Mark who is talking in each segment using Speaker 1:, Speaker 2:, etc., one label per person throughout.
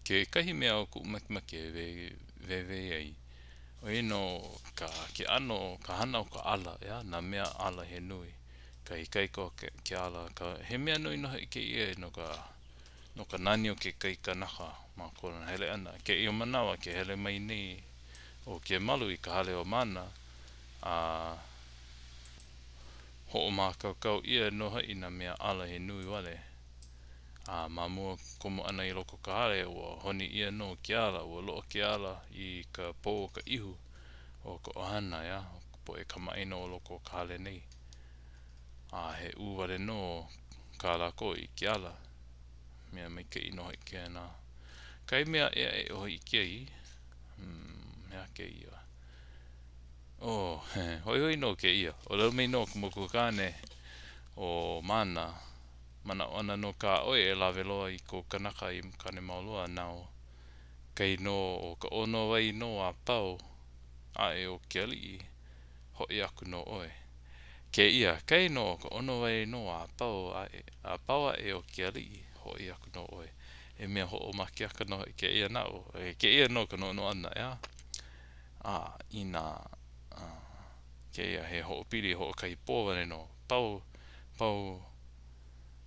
Speaker 1: Kekahi mea o koʻu makemake e wēwē ai, ʻo ia nō ka ke ʻano o ka hana o ka ʻala, ʻeā? Nā mea ʻala he nui. Ka ikaika o ke ke ala. Ka he mea nui nō hoʻi kēia no ka no ka nani o ke kaikanaka ma kona hele ʻana. Kēia manawa ke hele mai nei ʻo Kemalu i ka hale o Mānā, a hoʻomākaukau ʻia nō hoʻi nā mea ʻala he nui wale. A ma mua komo ʻana i loko o ka hale, ua honi ʻia nō ke ala, ua loaʻa ke ala i ka pou o ka ihu o ka ʻohana, ʻeā, o ka poʻe kamaʻāina o loko o ka hale nei. A he ʻū wale nō kā lākou i ke ala. Mea maikaʻi nō hoʻi kēnā. Kahi mea ʻē aʻe e hōʻike ai, hmm, he aha kēia? Oh, hoihoi nō kēia. ʻŌlelo mai nō ka makua kāne o Mānā, manaʻo ana nō kā ʻoe e lawe loa i kou kanaka i kāne mau loa nāu. Kai nō ʻo ka ʻono wai nō a pau aʻe o ke aliʻi, hoʻi aku nō ʻoe. Kēia, kai nō ʻo ka ʻono wai nō a pau aʻe, a pau aʻe o ke aliʻi, hoʻi aku nō ʻoe. He mea hoʻomakeʻaka nō hoʻi kēia naʻu. Kēia nō ka noʻonoʻo ʻana, ʻeā? A inā kēia he hoʻopili hoʻokahi pō wale nō, pau, pau,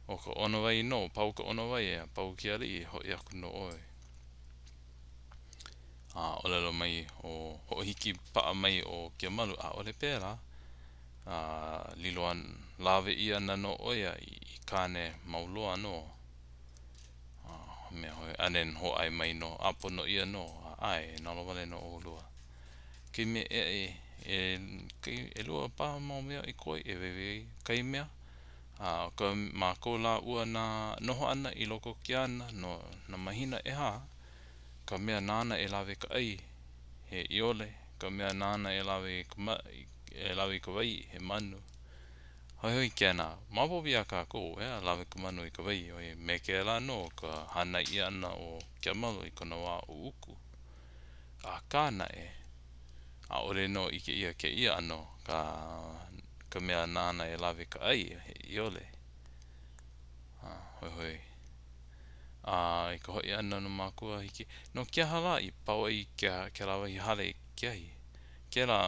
Speaker 1: ʻo ka ʻono wai nō, pau ka ʻono wai a pau ke aliʻi, hoʻi aku nō ʻoe. A ʻōlelo mai ʻo, hoʻohiki paʻa mai ʻo Kemalu, ʻaʻole pēlā. A lilo ana, lawe ʻia ana nō ʻo ia i kāne mau loa nō. A mea hoi, and then hōʻae mai nō, ʻāpono ʻia nō, a ʻae, nalowale nō ʻolua. Kahi mea ʻē aʻe, e, kahi, ʻelua paha mau mea i koe e wēwē ai kahi mea, a ʻo ka mākou lāua nā noho ʻana i loko o ke ana no nā mahina ʻehā, ka mea nāna e lawe ka ʻai, he ʻiole, ka mea nāna e lawe i ka e lawe i ka wai, he manu. Hoihoi kēnā, maopopo iā kākou, ʻeā, lawe ka manu i ka wai, ʻoiai, me kēlā nō ka hānai ʻia ʻana o Kemalu i kona wā ʻuʻuku. Akā naʻe, ʻaʻole nō ʻike ʻia kēia ʻano ka ka mea nāna e lawe ka ʻai, he ʻiole. A, hoihoi. A i ka hoʻi ʻana no mākou a hiki, no ke aha lā i pau ai kēlā wahi hale i ke ahi? Kēlā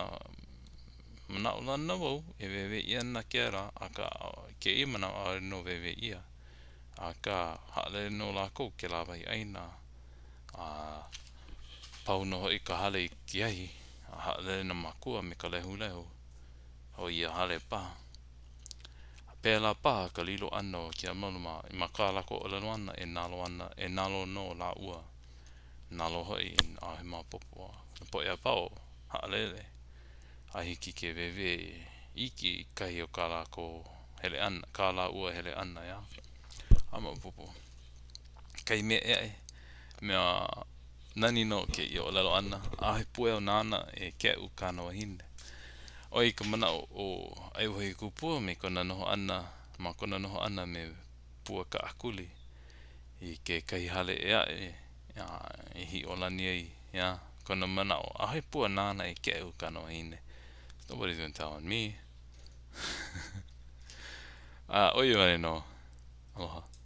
Speaker 1: manaʻolana wau e wēwē ʻia ana kēlā, akā kēia manawa ʻaʻole nō wēwē ʻia. Akā, haʻalele nō lākou kēlā wahi ʻāina, a pau nō hoʻi ka hale i ke ahi, a haʻalele nā mākua me ka lehulehu o ia hale paha. A pēlā paha ka lilo ʻana o Kemalu mā ma kā lākou ʻōlelo ʻana e nalo ana, e nalo nō lāua. Nalo hoʻi, ʻaʻohe maopopo. Ka poʻe a pau, haʻalele, a hiki ke wēwē iki i kahi o kā lākou hele ʻana, kā lāua hele ʻana, ʻeā? A maopopo. Kahi mea ʻē aʻe, mea nani nō kēia ʻōlelo ʻana, ʻaʻohe pueo nāna e keʻu kāna wahine. ʻOiai ka manaʻo o ʻAiwahīkūpua me kona noho ʻana, ma kona noho ʻana me Puakaʻakuli i kekahi hale ʻē aʻe i hiʻolani ai, ʻeā, kona manaʻo, ʻaʻohe pua nāna e keʻu kāna wahine. Nobody's gonna tell on me. A ʻo ia wale nō. Aloha.